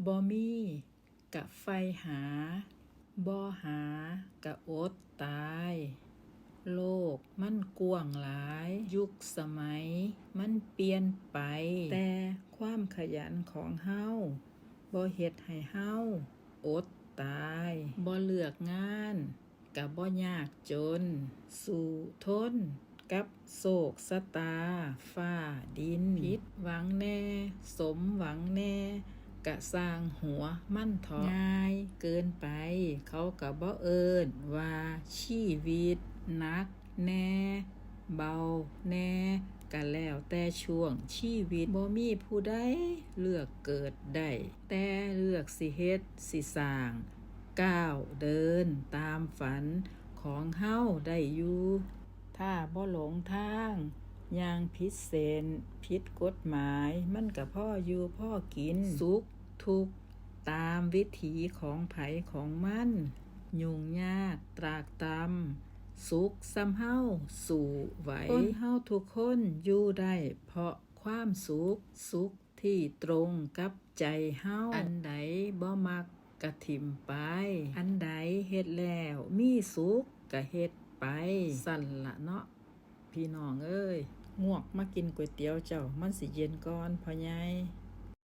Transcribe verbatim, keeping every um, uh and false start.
บ่มีกะใฝ่หา บ่หา กะอดตาย โลกมันกว้างหลาย ยุคสมัยมันเปลี่ยนไป แต่ความขยันของเฮา บ่เฮ็ดให้เฮาอดตาย บ่เลือกงาน กะบ่ยากจน สู้ทนกับโชคชะตา ฟ้าดิน ผิดหวังแน่ สมหวังแน่ กะซ่างหัวมันเถาะ ง่ายเกินไป เขากะบ่เอิ้นว่าชีวิต หนักแน่ เบาแน่ กะแล้วแต่ช่วงชีวิต บ่มีผู้ใดเลือกเกิดได้ แต่เลือกสิเฮ็ดสิสร้าง ก้าวเดินตามฝันของเฮาได้อยู่ ถ้าบ่หลงทาง ย่างผิดเส้น ผิดกฎหมาย มันกะพออยู่พอกิน สุขทุกข์ตามวิถีของไผของมัน ยุ่งยากตรากตรำ สุขส่ำเฮาสู้ไหว คนเฮาทุกคนอยู่ได้เพราะความสุข สุขที่ตรงกับใจเฮา อันใดบ่มักกะถิ่มไป อันใดเฮ็ดแล้วมีสุขกะเฮ็ดไป สั่นละเนาะ พี่น้องเอ้ย งวกมากินก๋วยเตี๋ยวเจ้า มันสิเย็นก่อนพ่อใหญ่